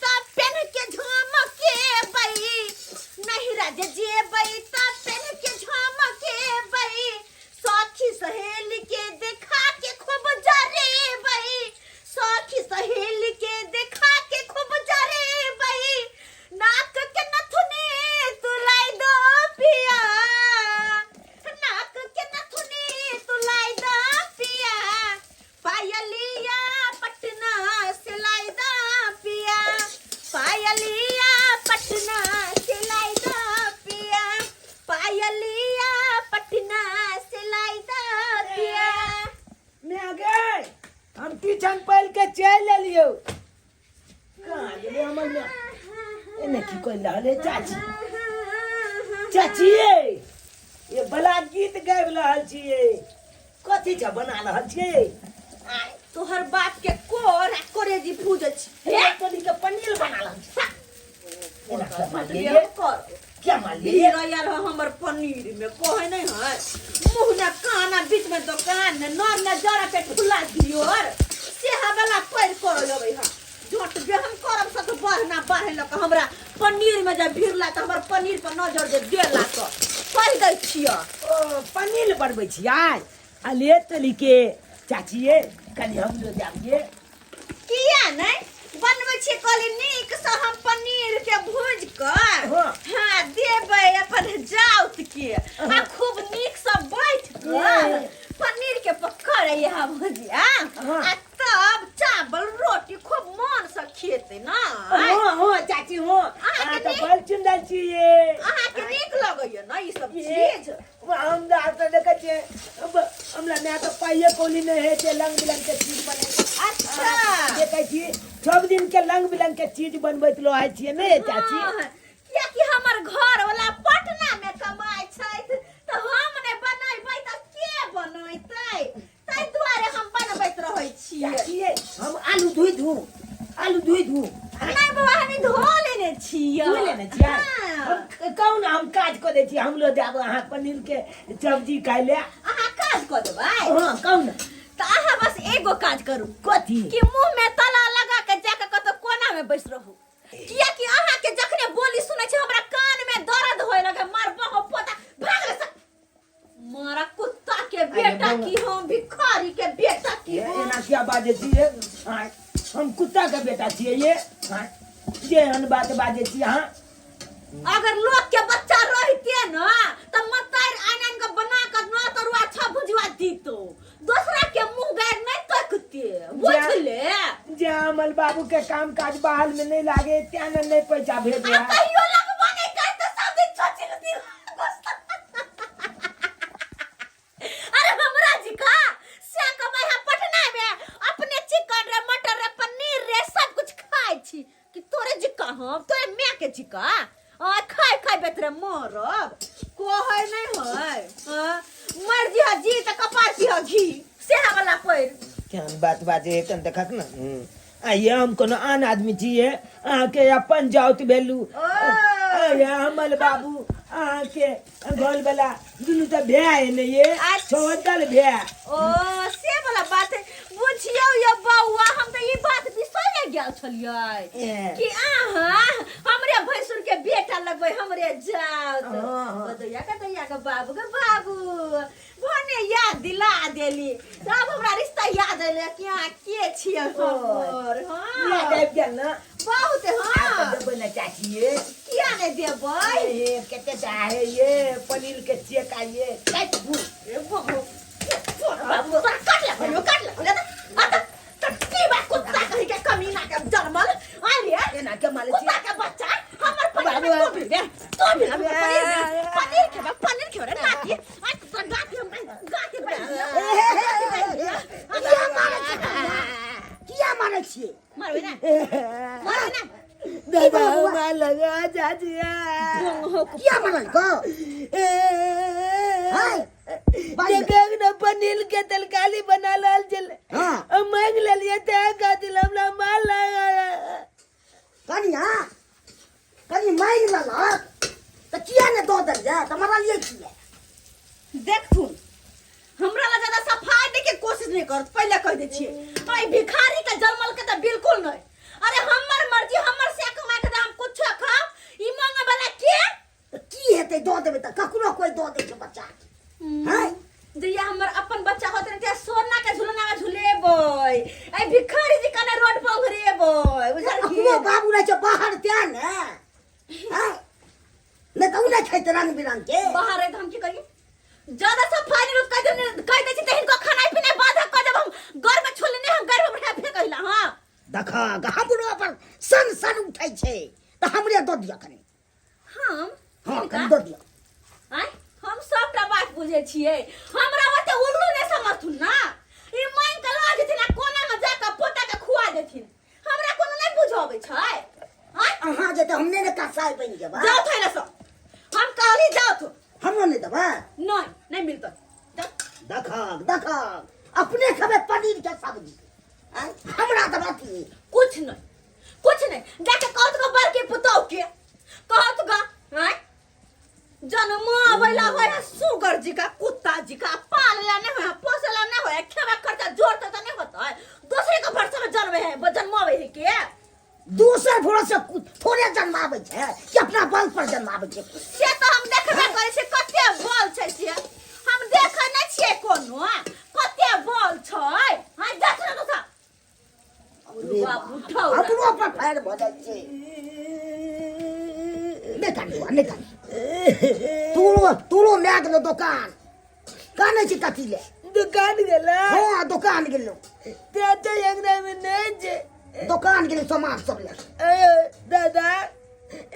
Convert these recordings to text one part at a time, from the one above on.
त पेन के झमकेबै, नैहरा जे जेबै त पेन के झमकेबै, सखी सहेली के देखा के खूब जरेबै, सखी सहेली के देखा के खूब जरेबै, नाक के नथुनी तुलाई दो पिया, नाक के नथुनी तुलाई दो पिया, पायलिया पटना से लाई दो पिया, पायलिया पटना से लाई दो पिया, पायलिया पटना से लाई दो पिया। मैं गए हम ट्यूशन पढ़ के चल एलियो। कहाँ गेलै हमर माय? एने की कहि रहल है चाची? चाची ये ये बला गीत गाबि रहल छियै, कथी छ बना रहल छियै? तोहर बाप के कोर आ कोरेजी भूजै छी। हे तोरी के पनीर बना रहल छी। एना क्या मारलियै ये? कर क्या मारलियै ये? हीरा यार हमर पनीर में कहे नहीं है, मुंह न काना बीच में दुकान न नर न जरा पे ठुला दियो और सेहा वाला पैर कर लेबै हम। झोट बे हम करब सब बढ़ना बढ़े लक हमरा पनीर में जब भिरला त हमर पनीर पर नजर जे देला त कहि दै छियै। ओ पनीर बनबै छियै आ ले तली के चाची ये कनि हमरो जाबिए। किया नहीं बनबै छियै? कहली नीक से हम पनीर के भूज कऽ हाँ। हाँ देबै अपन जाउत के आ खूब नीक से बैठ कऽ पनीर के पकड़ै है भुजिया हाँ। आ तब चावल रोटी खूब मन से खेतै ना। हाँ हाँ चाची हाँ, अहाँके अहाँ तऽ नीक- बड़ सुन्दर छियै। अहाँके नीक लगैया ना ई सब ये- चीज? हम तऽ देखै छियै अब हमरा माय के पाइए कौली नहि होइ छै, रंग बिरंग के चीज बनै। अच्छा देखै छी सब दिन के रंग बिरंग के चीज बनबैत रहै छियै ने चाची? हाँ, कियाकि हमर घर वाला पटना में कमाइ छथि तऽ हम नहि बनेबै तऽ के बनेतै, ताहि दुआरे हम बनबैत रहै छियै। चाची ये, हम आलू धोइ धू, आलू धोइ धू। नहि बौआ, हम धो लेने छियै। धो लेने छियै? हाँ। हम कहू ने हम काज कऽ दै छी, हमरो जाब अहाँ पनीर के सब्जी खाइ ले। अहाँ काज कऽ देबै? हाँ कहू ने। तऽ अहाँ बस एगो काज करू। कथी? कि मुँह में ताला लगा के जाके कतौ कोना में बैस रहू, कियाकि अहाँ के जखने बोली सुनै छी हमरा कान में दर्द होए लगे। मार बहो पोता भाग ले मारा कुत्ता के बेटा की हम भिखारी के बेटा की हम। एना किया बाजै छियै? आँय, हम कुत्ता के बेटा छियै ये? आँय, जे एहन बात बाजै छी अहाँ। अगर लोग के बच्चा रहते ना त मतार आन आन के बना के न तरुआ छ भुजवा दीतो, दोसरा के मुंह गार नहीं तकते, बुझले? जे अमल बाबू के काम काज बहाल में नहीं लागे त्या ने नहीं पैसा भेजे। आ कहियो लगबो नहीं करते, सब दिन छोचिल दिन। अरे हमरा जी का से कमाई है पटना में, अपने चिकन रे मटन रे पनीर रे सब कुछ खाई छी कि तोरे जी का हम तोरे माय के जी का आ खाय खाय बेतरे मरब कहै नहीं है। हाँ, मर जी जी त कपार पिह घी सेहा वाला पैर। केहन बात बाजे कन देखक ने। आइए हम कोनो आन आदमी छियै, अहाँके अपन जाउत भेलू। आइए अमल बाबू अहाँके घर वाला दुनू तऽ भाय ने ये। अच्छा। सहोदर भाय। ओ से वाला बात है, बुझियौ यो बौआ, हम तऽ ई बात बिसरि गेल छलियै ए। कि अहाँ हमरे भैंसुर के बेटा लगबै, हमरे जाउत। हाँ, हाँ। दैया के दैया के बाबू के बाबू भने याद दिला देली, तब हमरा रिश्ता याद एलै कि अहाँ के छियै हमर। हाँ। याद आबि गेल ने? बहुत। हाँ। आब तऽ देबै ने चाची ये? किया नहि देबै? ए, कते चाहे ये पनीर के चेक आइए काटि दू। ए बाबू, बाबू, तोरा काट ले कहियो, काट ले कहियो, आ तऽ तऽ की बा कुत्ता कहि के कमीना के जन्मल आइ रे। एना के मारै कुत्ता छियै? के बच्चा हमर पनीर में बाबू, तू भी रे, तू भी हमर पनीर में पनीर खेबे, पनीर खेबे रे नाती। आ तोरा गाती हम गाती बना दियो। किया मारै छियै? किया मारै छियै? मारबै ना, मारबै ना। दादा मार लगा चाची। किया मारल को? हाय देख न पनीर के तरकारी बना रहल छलै। हाँ। हम मांगि लेलियै तें खातिर हमरा मार लगा। कनिया कनि मांगि लेलक तऽ किया ने दऽ देलियै तऽ मरलियै किया? देखथुन, हमरा लग ज्यादा सफाई दे के कोशिश नहीं करत, पहले कह दे छियै। आई भिखारी के जन्मल के त बिल्कुल नहीं। अरे हमर मर्जी, हमर दऽ देबै तऽ ककरो कोइ दऽ दै छै बच्चा हैं जहिया हमर अपन बच्चा होत ने तहिया सोना के झुलना में झुलेबै ए भिखारी जी कने रोड पर उघरेबै बुझलखिन अपनो बाबू रहै छै बाहर तें ने हैं नहि तऽ ओ नहि खेतै रंग बिरंग के बाहर रहे तऽ हम की करिए ज्यादा सफाई नहीं कह दे कह दे छी त हिनको खाना पीना बाधा कर देब हम घर में छोड़ले नहीं हम घर में बैठा फेंक अइला हां देख हमरो पर सन सन उठै छै तऽ हमरे दऽ दिअ कनि हम हँ हिनका? कनि दऽ दिअ आँय हम सबटा बात बुझै छियै हमरा ओते उल्लू नहि समझथुन ना ई मांगि के लऽ जेथिन आ कोना में जाके पोता के खुआ देथिन हमरा कोनो नहि बुझ अबै छै आँय अहाँ जेतै हम नहि ने कसाइ बनि जेबै जाउ थैला सब हम कहली जाउ तो हमरो नहि देबै नहीं नहीं मिलतै जाउ। देखक देखक अपने खेबै पनीर के सब्जी आँय हमरा देबै की कुछ नहीं कुछ नहीं जाके कहत गो बड़की पुतोह के कहत गा आँय जन्म आबैला होय है सुगर जी का कुत्ता जी का पालला नहीं होय है पोसला नहीं होय है खेबा खर्चा जोर तो नहीं होता है दूसरे के भरोसे में जन्मे है जन्मावे है के दोसर भरोसे थोड़े जन्माबै छै कि अपना बल पर जन्माबै छै से तो हम देखबे करै छियै कते बल छै से हम देखै नहि छियै कोनो कते बल छै हाँ देख ने तो बाप उठाउ अपनो पर फायर भऽ जाइ छै नहि कान बौआ नहि कान तोरो तोरो माय गेलो दोकान कानै छी कथी ले दुकान गेला हँ दोकान गेलो चाचा अंगना में नहीं छे दोकान गेलो सामान सब ले अयो दादा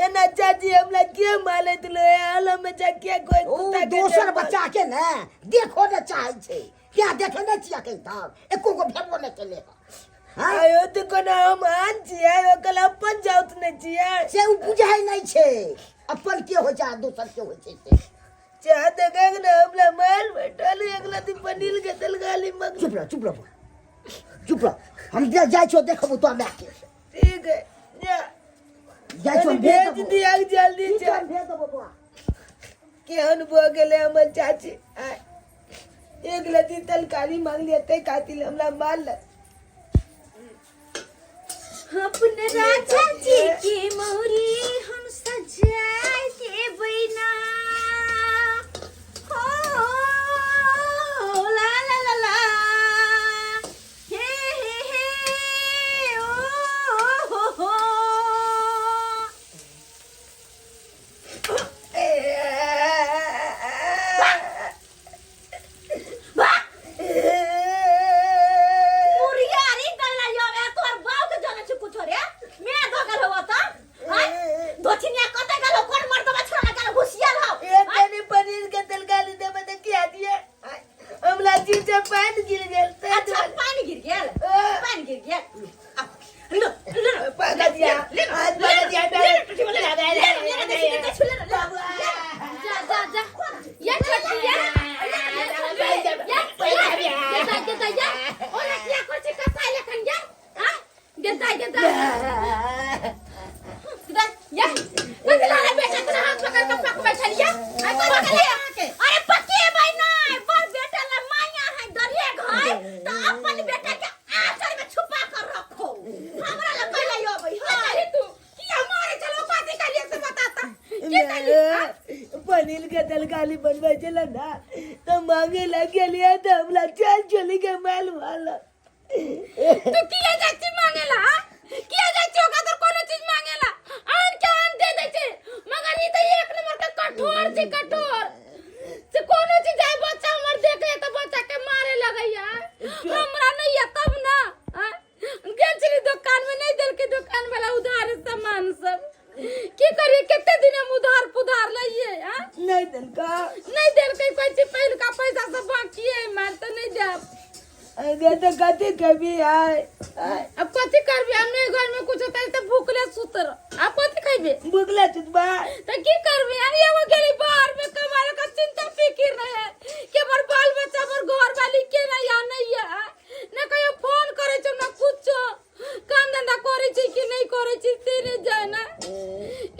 एना चाची हमरा के मारैत लो हाल में जा के कोई ओ कुत्ता के दोसर जन्म। बच्चा के ने देखो ने चाहै छै क्या देखे नहि छियै अखन तक एको गो भेबो नहि केलै हँ आयो तो कोनो हम आन छियै ओकर अपन जाउत नहि छियै से ओ बुझै नहि छै अपन के होइ छै आ दोसर के होइ छै से चाह देखे ने हमरा मार बैठल एकला दिन पनीर के तलगाली मग चुप रह चुप रह चुप रह हम जाइ छियौ देखबौ तोरा मायके ठीक है जा जाइ छियौ कनी भेज दिया जल्दी भेज जा देबौ बौआ केहन भऽ गेलै हमर चाची आय एक लती तरकारी मांगलियै ताहि खातिर हमरा मारलक अपने राजा जी के मोरी हम सजाए देबै ना हो ला ला ला ला हे हे हे ओ हो हो मुरियारी गला यो ए तोर बाप के जाने छै कुछो रे मैं दो गल हो त हां दोछिनिया कते गल हो कोन मर्दबा छोड़ा गल घुसियल हो एक कनी पनीर के तरकारी देबै तऽ किया दिए हमरा चीज से पानि गिर गेल ताहि अच्छा दुआरे पानी गिर गेल पानी गिर गेल आ, लो लो पकड़ दिया हाथ पकड़ दिया ले ले ले ले ले ले ले जा जा जा ये छोटी ये ये गेता गेता ये ओला किया कर छै कसाई लखन ये हां गेता गेता गेता ये कथि ला बेटा तोरा हाथ पकड़ के पक बैठल ये आ पकड़ ले अरे पक्के भाई नहीं बड़ बेटा ला माया है दरिया घर तो अपन बेटा के आचर में छुपा कर रखो हमरा ला पहले अबै है तू किया मारे चलो बाती का लिए से बताता के कहली पनीर के तरकारी बनबै छलै ने तऽ मांगे लग गेलियै तऽ हमरा चल चली के माल मारलक तू किया जाइ छी मांगेला हाँ? किया जाइ छी ओकरा तोर कोनो चीज मांगेला आन के आन दे दै छै मगर ई तऽ एक नंबर के कठोर छै कठोर से कोनो चीज आइ बच्चा हमर देखे तऽ बच्चा के मारे लगैया हमरा नहीं है तब ना हाँ? गेल छली दुकान में नहीं देलकै दुकान वाला उधार सामान सब की करिए कते दिन हम उधार पुधार लइए हाँ? नहि देलका नहीं देलकै कोई चीज पहिलका पैसा सब बाकी है मार तऽ नहीं देब अगे तऽ कथी कभी आय आय अब कथी करबी हमने घर में कुछ होता है तो भूखले सुत रह अब कथी खइबे भूखले सुतबा तो की करबी हम एगो गेली बाहर में कमाए का चिंता फिकिर रहे कि हमर बाल बच्चा हमर घर वाली के नहीं आ नहीं है ना कहियो फोन करे छो ना कुछ काम धंधा करे छी कि नहीं करे छी से नहीं जाना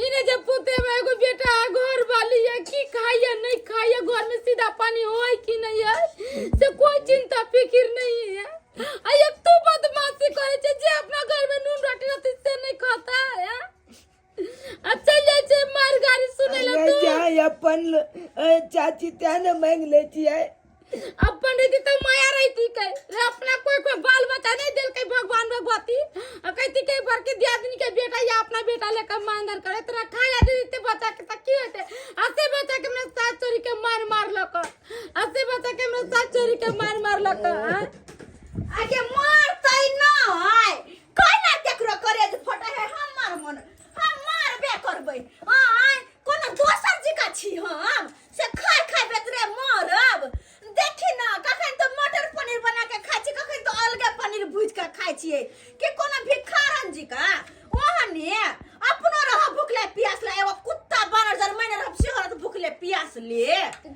इने जब पुते में एगो बेटा है घर वाली है की खाइए नहीं खाइए घर में सीधा पानी होय कि नहीं है से कोई चिंता फिकिर नहीं है आ एक तू बदमाशी करे छे जे अपना घर में नून रोटी रहती से नहीं खाता है अच्छा जाइ छै मार गाड़ी सुनै ला अगे तू जाय अपन चाची तें ने मांगि लै छियै। अपन रहती तो माया रहती के रे, अपना कोई कोई बाल बच्चा नहीं दिल के भगवान भगवती आ कहती के बड़की दियादनी के बेटा या अपना बेटा लेकर मानधन करे तोरा खाया दे देते बच्चा के त की होते। असे बच्चा के हमरा साथ चोरी के मार मारलक, असे बच्चा के हमरा साथ चोरी के मार मारलक। हाँ? आगे मारतै नै केना केकरो करेज फटै है। हमर मन हम मारबे करबै। आय कोनो दोसर जिका छी हम से खाय खाय बेतरे मरब। देखी ना कखन तो मटर पनीर बना के खाइ छी, कखन तो अलगे पनीर भूज के खाइ छियै कि कोनो भिखारन जिका ओहने अपनो रह भुखले प्यासले, एगो कुत्ता बानर जरमाइने रहब सेहो रहत भुखले प्यासले।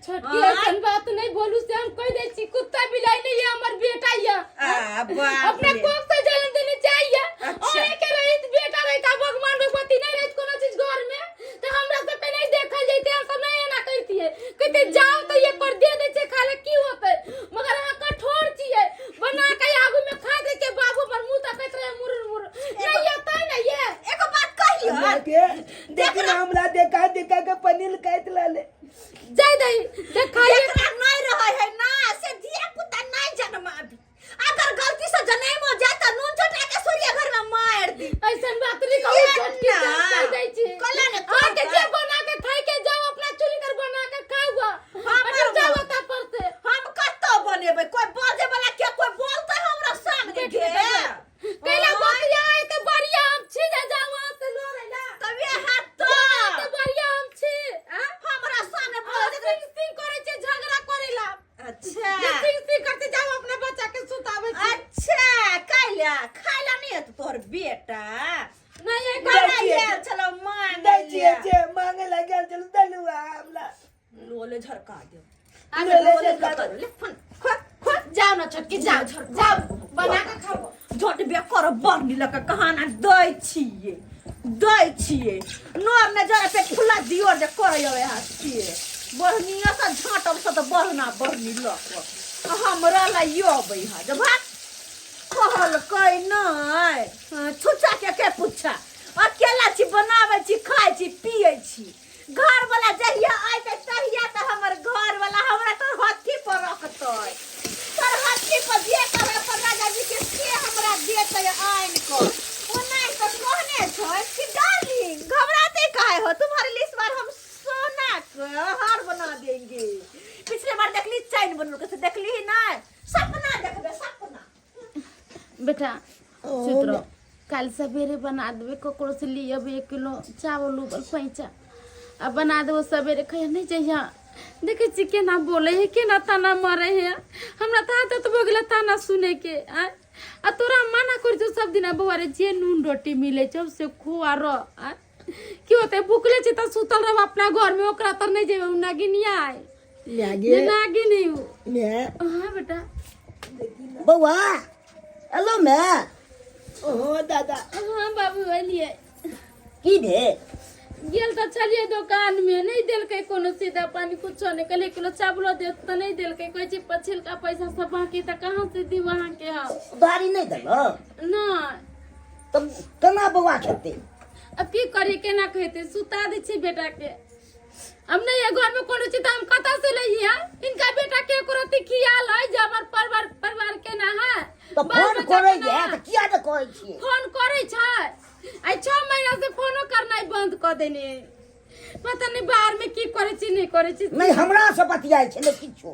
छोटकी ऐसन बात नहीं बोलू से हम कह दे छी, कुत्ता बिलाई नहीं है हमर बेटा ये। आ, बाप अपना रे। कोख से जन्म देने चाहिए। अच्छा। और एक रहित बेटा रहित आ भगवान भगवती नहीं रहित कोनो चीज घर में तो हमरा सब के नहीं देखल जैते, हम सब नहीं एना करतिए। कहते जाओ तो ये पर दे दे छे खाले की होते, मगर अहाँ कठोर छिए बना के आगू में खा दे छे बाबू पर मुंह तकैत रहे मुर मुर नहीं ये तै नहीं ये। एगो बात कहियो हमरा के देखी ना, हमरा देखा देखा के पनीर काटि लेले। जाय दही देखाइए। जेकरा नहीं रहे है ना से धिया पुता नहीं जन्माबी, अगर गलती से जन्मो जाए तो नून चटा के सूर्य घर में मार दी। ऐसन बात नहीं कहू ये छोटकी ना। से हम कह दै छी। कहला ने अहाँ के कहता। जे बना के खाइ के जाओ अपना चुनी कर बना के खाऊ। हमर अच्छा जाओ बन- ता पर से। हम कतौ बनेबै, कोई बाजे वाला के कोई बोलते हमरा सामने के कैला बतिया है तो बढ़िया हम छी जा जाओ वहां से लड़े ला। तब ये हाथ तो तो बढ़िया हम छी। आ? हमरा सामने आ, बोल सिंग सिंग करे छे झगड़ा करेला। अच्छा जे सिंग सिंग करते जाओ अपना बच्चा के सुतावे छी। अच्छा कैला खाइला नहीं है तोहर बेटा नहीं ये जाइ खाना छियै ये चलो मांग दै छियै जे मांगे ला गेल चलू दलुआ हमरा लोले झरका देव। ले ले लोले झरका झरका ले फन खो खो जाओ ना छोटकी जाओ जाओ बना के खाओ। झटबे कर बर्नी लऽ के कहाना दै छियै दै छियै नोर ने जरा पेट फुला दियो जे करै अबै हा छियै बढ़निया से झाँटब से तऽ बढ़ना बढ़नी लऽ कऽ आ हमरा ला यो अबै हा जब भाग कहलकै नहि। हाँ, छुच्छा के पुच्छा अकेला छी बनाबै छी खाइ छी पियै छी। घर वाला जहिया अयतै तहिया तऽ हमर घर वाला हमरा तर हथी पर रखतै, तर हथी पर जे कहबै अपन राजा जी के से हमरा देतै आनि कऽ। ओ नहि तऽ कहने छै कि डार्लिंग घबराते काहे हो, तुम्हारे लिए इस बार हम सोना के हार बना देंगे। पिछले बार देखली चैन बनल के देखली ही नहि, सपना देखबै सपना। बेटा सुत रहो, काल सवेरे बना देबे, ककरो से लिए अबे 1 किलो चावल उबल पैसा आ बना देबो सवेरे खैया नहीं चाहिए। देखे छी केना बोले है केना ताना मारे है, हमरा तऽ आदत भऽ गेलै ताना सुने के। आ आ तोरा मना कर छौ सब दिना बौआ रे जे नून रोटी मिले छौ से खुआ रह। आ की होते भुखले छी तऽ सुतल रहब अपना घर में, ओकरा तर नहीं जेबै, उ नागिनिया आय माय गे। नागिनी उ। माय। हाँ बेटा। बौआ एलो माय। ओहो दादा। हाँ बाबू एलियै। की भेल? गेल तऽ छलियै दोकान में, नहीं देलकै कोनो सीधा पानी कुछो नहीं, कहलियै 1 किलो चावलो देत तऽ नहीं देलकै, कहै छै पछिलका पैसा सब बाकी तऽ कहाँ से दी अहाँके हम। उधारी नहीं देलक? नहीं। तब केना बौआ खेतै? अब की करियै केना खेतै, सुता दै छियै बेटा के। अब नहीं है घर में कोनो चीज हम कतऽ से लइयै? इनका बेटा के एको रत्ती खियाल है जे हमर परिवार परिवार केना है? तऽ बाल फोन बच्चा करै केना है है? तऽ किया ने कहै छियै? फोन करै छै, आइ 6 महीना से फोनो करनाइ बंद कऽ देने, पता नहीं बाहर में की करै छी नहीं करै छी। नहीं हमरा से बतियाइ छै नहि किछो,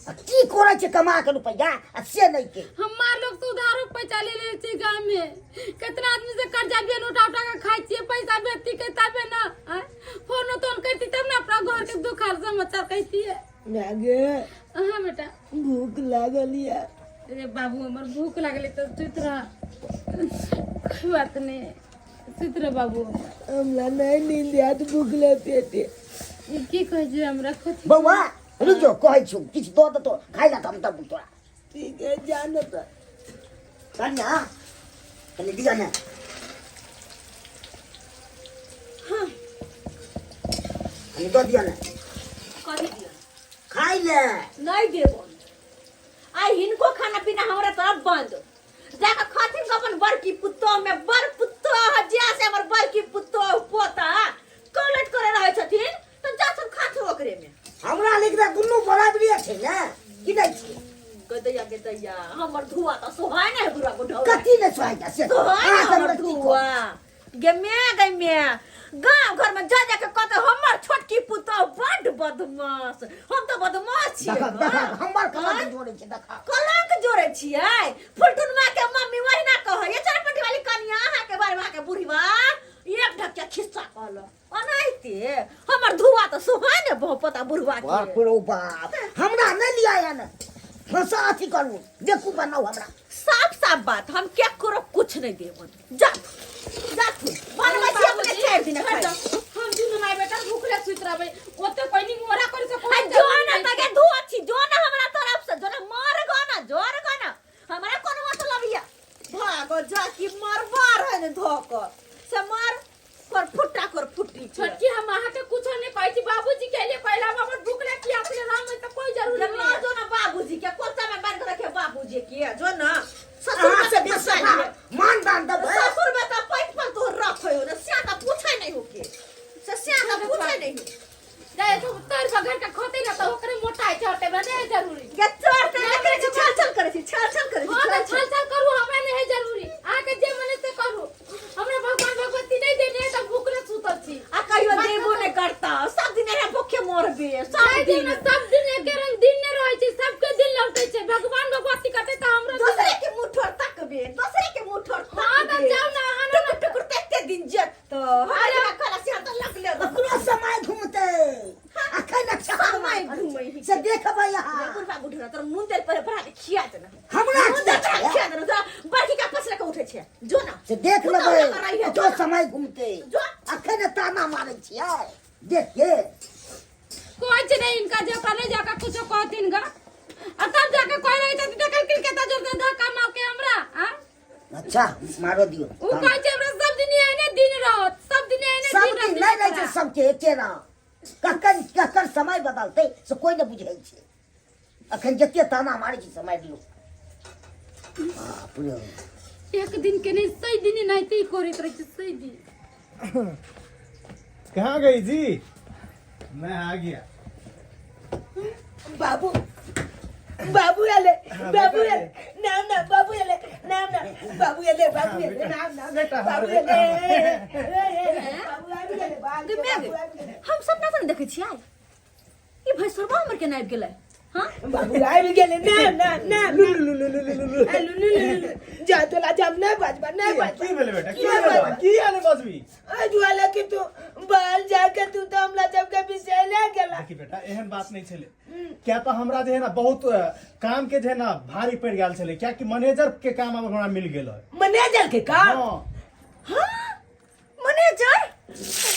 आ की करै छै कमा के रुपैआ आ से नहि के। हमार लोग से उधारो पैसा ले ले छै गांव में, कितना आदमी से कर्जा बेन उठा उठा के खाइ छियै, पैसा बेचती के तबे ना। आँय? फोनो तोन करती तब ना अपना घर के दुख हाल समाचार कहतियै। माय गे। हाँ बेटा। भूख लागल या। अरे बाबू हमर भूख लागले तऽ सुति रह, कोई बात नहीं सुति रह बाबू। हमरा नहीं नींद आयत भूखले पेटे। की कहै छै हमरा कथी? बौआ रुक जो कहै छियौ किछु दऽ देतौ खाइ लए तऽ हम देबौ तोरा। ठीक है जान तऽ। कन्या कनि दिअ ने। कनि दऽ दिअ ने। कथी दिअ? खाइ ले। नहीं देबो आइ हिनको खाना पीना हमरा तरफ बंद, जाके खथिन अपन बड़की पुतोह में, बड़ पुतोह जे से हमर बड़की पुतोह पोता कॉलेज करे रहै छथिन। दैया हमर धुआ तऽ सोहाय नहि बुढ़ा बुढ़ा कथी ने सोहाय से सोहाय अहाँ नहि हमर हमरा की कहब? धुआ गे मे गे मे गाँव घर में जा जाके कहते हमर छोटकी पुतोह बड बदमाश हम तऽ बदमाश छियै देखा देखा हमर कलंक आँय? जोड़ै छै देखा कलंक जोड़ै छियै फुलटुनमा के मम्मी वहिना कहै ये चरपटी वाली कनिया अहाँ के बारे में अहाँ के बुढ़िवा एक ढकिया खिस्सा कहल ओनाहिते हमर धुआ तऽ सुहाय ने बहु पता बुढ़वा के बाप रो बाप हमरा नहि लिया या ने हंसा अथी करू देखू बनाउ हमरा साफ साफ बात हम केकरो कुछ नहीं देबन जा जा तू बनबै छी अपने चारि दिन छोड़ खाइ दो। हम दुनू माय बेटा भूखले सुति रहबै ओते कोई नहीं मोरा करे से आ कोई जो ना तके धुआ छी जो ना हमरा तरफ से जो ना मर गो ना जोर गो ना हमरा कोनो मतलब या भागो जा कि मरवा रहे ने धोक से मर कर फुट्टा कर फुट्टी छोटकी हम अहाँ के कुछो नहीं कहै छी बाबूजी के लिए पहला हम हमर भूखले प्यासले रहम त कोई जरूरी जे नहीं मार जो ना बाबूजी के कोचा में बांध के रखे बाबूजी के जो ना ससुर अहाँ से के बेसी बेटा हमरा मान दान देबै ससुर बेटा पैठ पर तो रखे हो ना स्याता पूछे नहीं हो के से स्याता पूछे नहीं हो जाए तो तर बगर के खोते ना तो ओकरे मोटाई चढ़ते बा नहीं जरूरी ये चढ़ते करे छी छल छल करे छी छल छल करे छी हाँ छल तो छल छल करू हमरा नहीं है जरूरी अहाँ के जे मने से करू हमरा भगवान भगवती नहीं देने है तो भूखले सुतल छी आ कहियो देबो नहीं करता सब दिन एना भूखे मरबे सब नहीं दिन दिन सब दिन एके रंग दिन नहीं रहै छै सबके दिन लौटै छै भगवान भगवती करते तऽ हमरो दिन दूसरे के मुंह ठोर तकबे दूसरे के मुंह ठोर हाँ तो जाओ ना अहाँ ना टुकुर टुकुर देखते दिन जेत अरे खला से तो लगले ओकरो समय घूमते अखन अच्छा समय घूमै है। से देखबै अहाँ बुढ़वा बुढ़वा तोर मुंह तेल पर भरा के खिया देना हमरा मुंह तेल पर खिया देना तोरा बड़की का पस लेके उठे छै जो ना से देख उठा, लेबै उठा, कराई है, ओकरो जो ना। समय घूमते जो। अखन ताना मारै छियै देख के कोई चीज नहीं इनका जो नहीं जाकर कुछो कहथिन गा आ तब जाके कोई रही त देखल किन के जोर दे धक्का मार के हमरा आ अच्छा मारो दियो उ कहै छै हमरा सब दिन एहने दिन रहत सब दिन एहने सब दिन दिन रहत नहि रहै छै सबके एके रंग कखन कखन समय बदलतै से कोइ नहि बुझै छै अखन जते ताना मारै छै से मारि लियौ बाप रे एक दिन के नहीं सही दिन नहीं ते करैत रहै छै सही दिन कहाँ गई जी मैं आ गया बाबू बाबू आले बाबू आले नाम ना बाबू आले नाम ना बाबू आले बाबू आले नाम ना बेटा, बाबू बेटा। आले बाबू आबि गेले बाबू गे मैं आबि गेले हम सपना तऽ नहि देखै छियै ई भैंसुरबा हमर केना आबि गेलै हाँ बाबू आबि गेले ना ना ना लु लु लु लु लु लु लु लु लु लु जा तोला जब नहीं बजबा नहीं बजबा की भेलै बेटा की की भेलै बजबा? की आने बजबी आ जुआला के तू बाल जाके तू तो हमरा सबके बिसैले गेला देखी बेटा एहन बात नहीं छलै क्या तो हमरा जे है ना बहुत काम के जे है ना भारी पड़ गेल छलै क्या कि मैनेजर के काम अब हमरा मिल गेल है मैनेजर के काम हाँ हाँ मैनेजर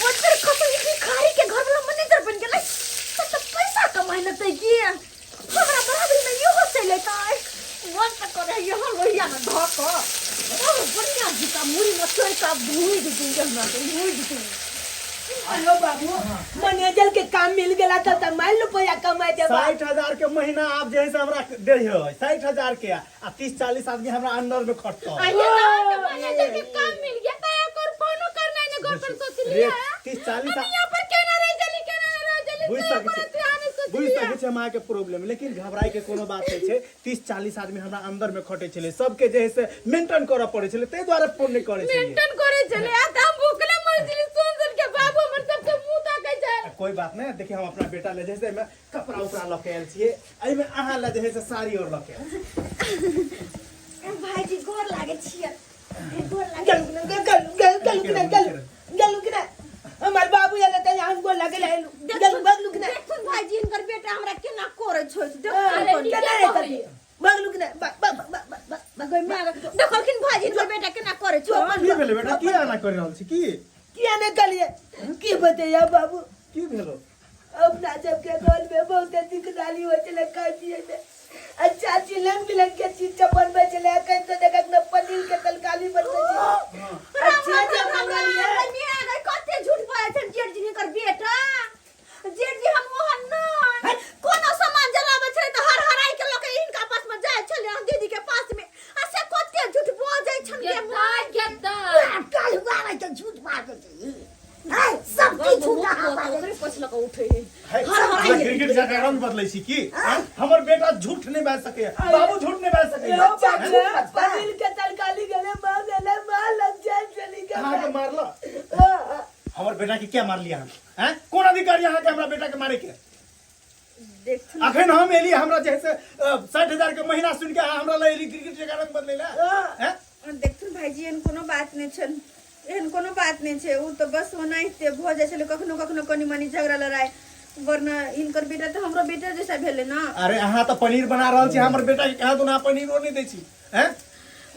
ओकर कसम ई भिखारी के घर वाला मैनेजर बन गेलै तब तऽ पैसा कमाइ लगतै की हमरा बराबरी में इहो चलि एतै मन तऽ करे इहो लोहिया में धऽ कऽ और बढ़िया झुका मुड़ी में चोरि कऽ भूजि दियै हमरा के भूजि दियै अयो बाबू मैनेजर के काम मिल गेला त त मान रुपया कमाए देबा 60,000 के महीना आप जे है से हमरा दे है 60,000 के आ 30-40 आदमी हमरा अंडर में खटतो आइए तो मैनेजर के काम मिल गया तो एक और फोनो करना है घर पर सोच लिया 30-40 हम यहाँ पर केना रह जली केना रह जली बुझि से सकै पर छी ध्यान सोच बुझि लिया सकै छी हम अहाँके प्रॉब्लम लेकिन घबराए के कोनो बात नहि छै 30-40 आदमी हमरा अंदर में खटै छलै सबके जे है से मेंटेन करऽ पड़ै छलै ताहि दुआरे फोन नहि करै छलियै मेंटेन करे छले आ त हम भूखले मर जली सुन सुन के बाबू हमर सबके मुंह ताकै छै आ कोई बात नहीं देखिए हम अपना बेटा ले जैसे एहिमे कपड़ा उपड़ा लऽ के आयल छियै एहिमे अहाँ लए जे है से साड़ी और लऽ के आयल छियै। भाईजी गोर लागे छियै गोर लागे गलू गलू गलू गलू के ना गलू गलू के ना हमार बाबू आले त यहाँ गोल लगे ले गलू बगलू के ना देखथुन भाईजी हिनकर बेटा हमरा केना करै छै अरे देखथुन केना रे करी बगलू के ना बा बा बा बा बा देखलखिन भाईजी हिनकर बेटा केना करै छै की भेलै बेटा की एना करि रहल छी की किया ने कलिए की बतैया बाबू की भेलो अपना सबके घर में बहुत दिकदारी हो चले खाए पिए में अच्छा चिलन बिलन के चीज सब बनबै छलै अखन तो देखक ने पनीर के तरकारी बनबै छै अच्छा जे मंगलियै कते झूठ बाजै छै जेठ जी हिनकर बेटा जेठ जी हम ओहन नहि कोनो सामान जलाबै छलै तऽ हर हराई के लऽ के हिनका पास में जाइ छलै हम दीदी के पास में आ से कते झूठ बजै छन गे गद्दार गद्दार काल हुआ रहे झूठ मार दे है सब किछु झूठ अहाँ बाजै ओकरे पैस लऽ कऽ उठै है है। हर अहाँ क्रिकेट जकाँ रंग बदलै छी की आँय? हमर बेटा झूठ नहि बाजि सकैया, बाबू झूठ नहि बाजि सकैया। यो बच्चा पनीर के तरकारी गेले मां गेले मां लग जाए चली के। अहाँके मारलक हमर बेटा के? क्या मारलियै अहाँ? आँय? कोन अधिकारी अहाँके हमरा बेटा के मारे के? देखथुन। अखन हम एली, हमरा जे है से 60,000 के महीना सुनि के अहाँ हमरा लए एली क्रिकेट जकाँ रंग बदलै लए, आँय? देखथुन भाईजी, एहन कोनो बात नहि छनि, एहन कोनो बात नहि छै। ओ तऽ बस ओनाहिते भऽ जाइ छलै कखनो कखनो कनि मनि झगड़ा लड़ाइ, वरना हिनकर बेटा तऽ हमरो बेटा जैसा भेलै ने। अरे, अहाँ तऽ पनीर बना रहल छी, हमर बेटा के कहाँ दुना पनीरो नहि दै छी, हैं?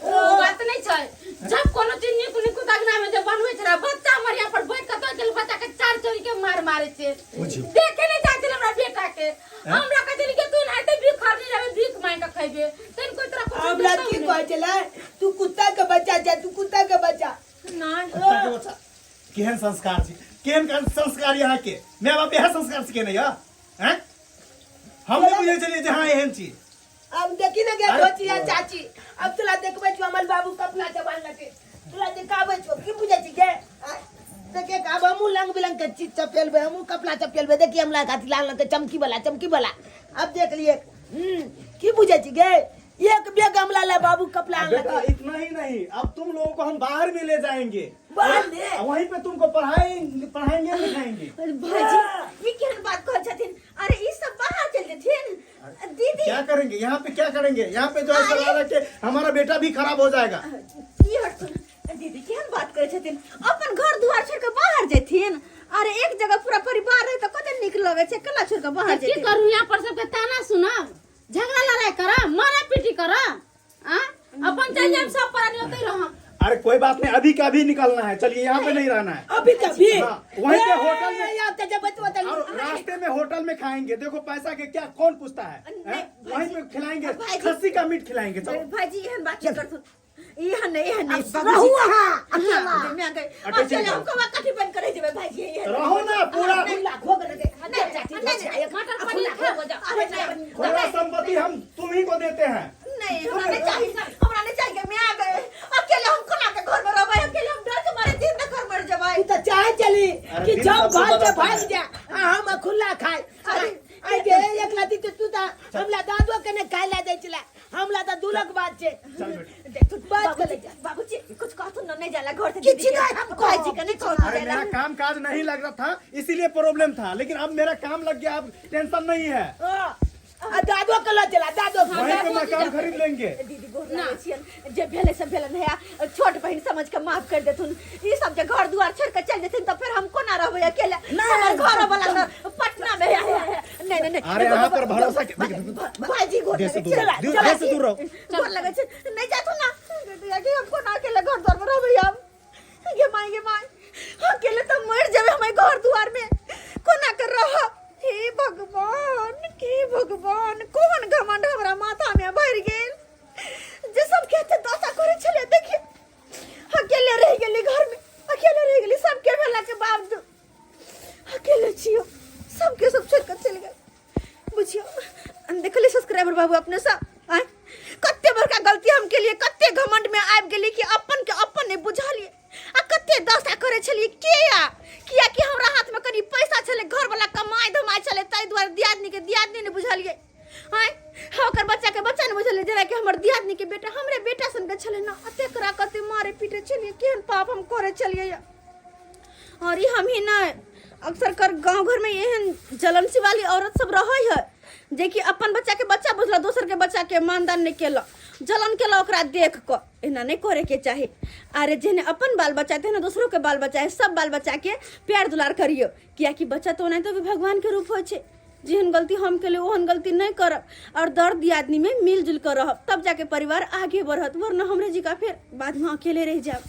ओ बात नहीं छै। जब कोनो चीज नीक नीक अंगना में जे बनबै छै, बच्चा हमर यहाँ पर बैठ के तो गेल, बच्चा के चार चोरी के मार मारे छै। बुझियौ। देखे नहीं चाहै छलै हमरा बेटा के। हमरा कहै छलै कि तू नहाते भीख खरनी जाबे, भीख मांगि के खैबे, तैन कोई तरह कुछ हमरा की कहै छलै? तू कुत्ता के बच्चा छै, तू कुत्ता के बच्चा। नहि। कुत्ता के बच्चा। केहन संस्कार छै, केहन केहन संस्कार यहाँ के माय बाप इएह संस्कार सिखेने यऽ, हैं? हम नहि बुझै छलियै जे अहाँ एहन छी। अब देखी ना गे। अरे धोचिया चाची, अब तोरा देखबै छौ, हमर बाबू कपड़ा चबान लगे तोरा देखाबै छौ। की बुझै छी गे? आँय? देखे, आब हमहूँ रंग बिरंग के चीज चपेलबै, हमहूँ कपड़ा चपेलबै। देखिए, हमरा खातिर लाल रंग के चमकी वाला, चमकी वाला। अब देख लिए। की बुझै छी गे? एक बेग हमला ला बाबू कपड़ा आनलकै। बेटा, इतना ही नहीं, अब तुम लोगों को हम बाहर भी ले जाएंगे। बाहर में? वहीं पे तुमको पढ़ाई पढ़ाएंगे, लिखाएंगे। भाईजी, ई केहन बात कहै छथिन? अरे, ई सब बाहर चलि जेथिन दीदी? क्या करेंगे यहाँ पे? क्या करेंगे यहाँ पे? जो है सलाह रख के हमारा बेटा भी खराब हो जाएगा। की हटथुन दीदी, केहन बात करै छथिन? अपन घर दुआर छोड़ के बाहर जेथिन? अरे, एक जगह पूरा परिवार रहे तऽ कते नीक लगै छै, केना छोड़ के बाहर की जेथिन? करू? यहाँ पर सबके ताना सुनब, झगड़ा लड़ाई करब, मारा पीटी करब, आ अपन चल जाएब, सब प्राणी ओतै रहब। अरे, कोई बात नहीं, अभी का अभी निकलना है। चलिए, यहाँ पे नहीं रहना है। अभी कभी। हाँ, वहीं पे होटल में। यहाँ पे जब बचवा और रास्ते में होटल में खाएंगे। देखो, पैसा के क्या कौन पूछता है, हैं? वहीं पे खिलाएंगे। भाई जी। खस्सी का मीट खिलाएंगे, चलो। भाईजी, एहन बात नहीं करथुन, एहन नहीं, एहन नहीं। रहू अहाँ अकेला। मैं गई। अटे अब चले। चल। हम कबा कथी बंद करे जेबै भाईजी, एहन रहो ना पूरा। हो गेलै। नहीं, चाची, नहीं, नहीं, मटर पनीर खाबो जाओ। अरे नहीं। पूरा संपत्ति हम तुम्ही को देते हैं। नहीं, हमरा नहीं चाहिए, हमरा नहीं चाहिए। मैं आ गए, अकेले हम कोना के घर में रहबै? अकेले हम डर के मारे दिन घर मर जेबै। तू तो चाहे चली अरे कि दिन जब सबको घर से बदलता भाग है। जा आ हम खुला खाए। अरे आई गे, एक लाती तो तू ता हमला दादो के ने खाए ला जाय छला, हमला तो दुलक बात छे। चल बेटा। देखो। बात करे जा। बाबूजी, कुछ कहथुन न, नहीं जाला घर से। किछु दीदी के। नहीं हम कहब। भाईजी के नहीं कहथुन अरे, जाला। मेरा काम काज नहीं लग रहा था, इसीलिए प्रॉब्लम था, लेकिन अब मेरा काम लग गया, अब टेंशन नहीं है। हाँ, आ दादो के ल चला, दादो के। वहीं पे मकान खरीद लेंगे। दीदी, गोर लागै छियनि, जे भेलै से भेलै है, छोट बहिन समझ के माफ कर देथुन। ई सब जे घर दुआर छोड़ के चल जेथिन तऽ फेर हम कोना रहबै अकेले? हमर घर वाला तऽ पटना में है, है, है। नहीं नहीं नहीं। अरे, यहाँ पर भरोसा के- भाईजी, गोर देह से लगै दूर रहो, छियनि। देह से दूर रहो। गोर लगै छै, नहीं जाथुन ना दीदी, कि हम कोना अकेले घर द्वार में रहबै आब? गे माय, गे माय, अकेले तऽ मरि जेबै हम एहि घर दुआर में, कोना के रहब? हे भगवान, हे भगवान, कोन घमंड हमरा माथा में भरि गेल जे सब एते दशा करै छलै? देखिए, अकेले रहि गेली घर में, अकेले रहि गेली। सबके भेला के बावजूद अकेले छियो, सबके सब छोड़ के चलि गेल। बुझियो, देखली सब्सक्राइबर बाबू अपने सब, आँय, कते बड़का गलती हम केलिए, कते घमंड में आबि गेली कि अपन के अपन नहीं बुझलिए आ कते दशा करै छलिए। किया? किया कि हमरा हाथ में कनी पैसा छलै, घर वाला कमाइ धमाइ छलै, ताहि दुआरे दियादनी के दियादनी नहीं बुझलिए। आँय, हाँ, ओकर बच्चा के बच्चा नहीं बुझलिए, जेना कि हमर दियादनी के बेटा हमरे बेटा सन के छलै ना। अते करा कते मारे पीटे छलिए। केहन पाप हम करै छलिए? और ई हम ही नहीं, अक्सर कर गांव घर में एहन जलनसी वाली औरत सब रहे है जे कि अपन बच्चा के बच्चा बुझल, दोसर के बच्चा के मानदान नहीं केलक, जलन केलक ओकरा देख कऽ। एना नहीं करे के चाही। अरे, जेहने अपन बाल बच्चा तेहने दोसरो के बाल बच्चा है। सब बाल बच्चा के प्यार दुलार करियो, कियाकि बच्चा तो ओनाहितो भी भगवान के रूप होइ छै। जेहन गलती हम केलियै ओहन गलती नहीं करब और दर्द दियादनी में मिलजुल कर रहब, तब जाके परिवार आगे बढ़त, वरना हमरे जी का फिर बाद में अकेले रह जाब।